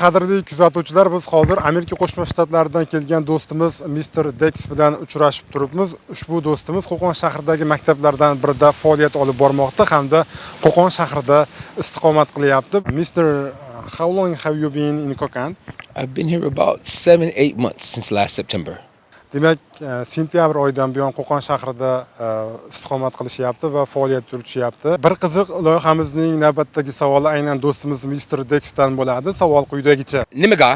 Qadrli kuzatuvchilar, biz hozir Amerika Qo'shma Shtatlaridan kelgan do'stimiz Mister Dex bilan uchrashib turibmiz. Ushbu do'stimiz Qo'qon shahridagi maktablardan birida faoliyat olib bormoqda hamda Qo'qon shahrida istiqomat qilyapti. Mister, how long have you been in Kokand? I've been here about 7, 8 months since last September. Demak, sentyabr oyidan buyon Qo'qon shahrida istiqomat qilishyapti va faoliyat yuritishyapti. Bir qiziq, loyihamizning navbatdagi savoli aynan do'stimiz Mister Dexdan bo'ladi. Savol quyidagicha. Nimaga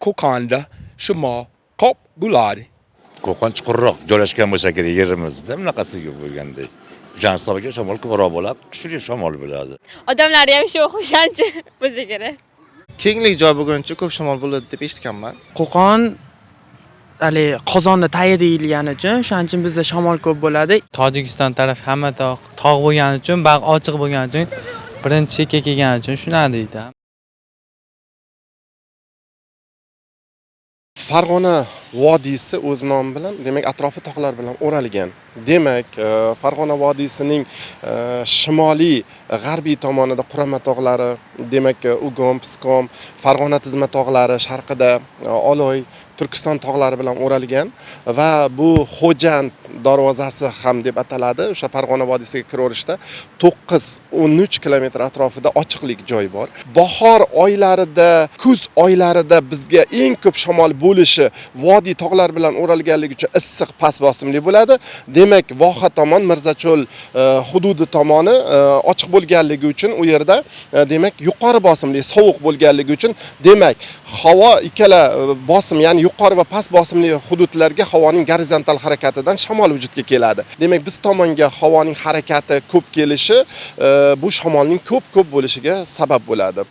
Qo'qonda shamol ko'p bo'ladi? Qo'qon chuqurroq joylashgan bo'lsa kerak yerimizda, bunaqasiga bo'lgandek. O'shani hisobiga shamol ko'proq bo'ladi, kuchli shamol bo'ladi. Odamlari ham shu o'shancha bo'lsa kerak. Kenglik joy bo'lguncha ko'p shamol bo'ladi deb eshitganman. Qo'qon haligi qozonni tagi deyilgani uchun, o'shaning uchun bizda shamol ko'p bo'ladi. Tojikiston taraf hamma tog' tog' bo'lgani uchun, bag'ri ochiq bo'lgani uchun, birinchi chekka kelgani uchun shunaqa deydi. Farg'ona vodiysi o'z nomi bilan, demak, atrofi tog'lar bilan o'ralgan. Demak, Farg'ona vodiysining shimoliy g'arbiy tomonida Qurama tog'lari, demak, Ugom, Piskom, Farg'ona tizma tog'lari, sharqida Oloy, Turkiston tog'lari bilan o'ralgan va bu Xo'jand darvozasi ham deb ataladi. O'sha Farg'ona vodiysiga kiraverishda 9-13 kilometr atrofida ochiqlik joy bor. Bahor oylarida, kuz oylarida bizga eng ko'p shamol bo'lishi vodiy tog'lar bilan o'ralganligi uchun issiq, past bosimli bo'ladi. Demak, voha tomon, Mirzacho'l hududi tomoni ochiq bo'lganligi uchun u yerda demak, yuqori bosimli, sovuq bo'lganligi uchun, demak, havo ikkala bosim, ya'ni yuqori va past bosimli hududlarga havoning gorizontal harakatidan shamol vujudga keladi. Demak, biz tomonga havoning harakati ko'p kelishi bu shamolning ko'p-ko'p bo'lishiga sabab bo'ladi.